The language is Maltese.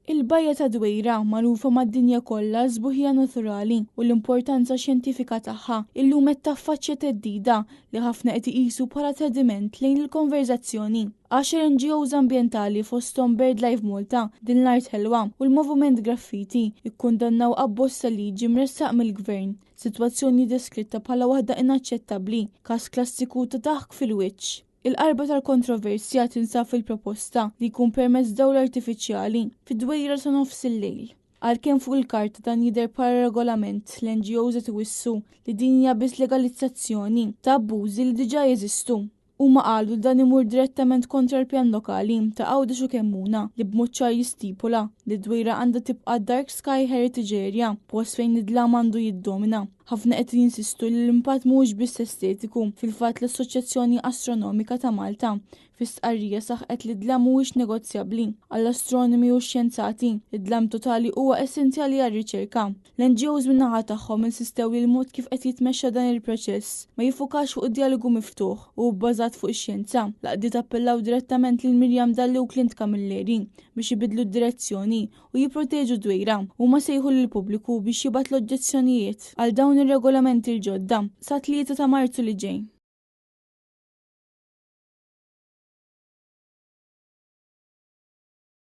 Il-Bajja ta' Dwejra, magħrufa mad-dinja kollha għas-sbuħija naturali u l-importanza xjentifika tagħha, illum qed taffaċċja theddida li ħafna qed iqisu bħala tradiment lejn il-konverżazzjoni. Għaxar NGOs ambjentali fosthom BirdLife Malta, Din l-Art Ħelwa u l-Moviment Graffiti ikkundannaw abbozz ta' liġi mressaq mill-Gvern, sitwazzjoni deskritta bħala waħda inaċċettabbli, każ klassiku ta' daħk fil-wiċċ. Il-qalba tal-kontroversja tinsab fil-proposta li jkun permess dawl artifiċjali fid-Dwejra sa nofs il-lejl. Għalkemm fuq il-karta dan jidher bħala regolament, l-NGOs qed iwissu li din hija biss legalizzazzjoni ta' abbużi li diġà jeżistu. Huma qalu li dan imur direttament kontra l-pjan lokali ta' Għawdex u Kemmuna li b'mod ċar jistipula li d-Dwejra għandha tibqa' Dark Sky Heritage Area, post fejn id-dlam għandu jiddomina. Ħafna qed jinsistu li l-impatt mhuwiex biss estetiku, fil-fatt l-Assoċjazzjoni Astronomika ta' Malta fi stqarrija saħqet li d-dlam mhuwiex negozjabbli. Għall-astronomi u x-xjenzati, id-dlam totali huwa essenzjali għar-riċerka. L-NGOs min-naħa tagħhom insistew li l-mod kif qed jitmexxa dan il-proċess ma jiffukax fuq djalogu miftuħ u bbażat fuq ix-xjenza. L-għaqdiet appellaw direttament lil Miriam Dalli u Clint Camilleri biex ibiddlu d-direzzjoni u jipproteġu d-Dwejra. Huma sejħu lill-pubbliku biex jibgħat l-oġġezzjonijiet għal dawn ir-regolamenti l-ġodda sa 3 ta' Marzu li ġej.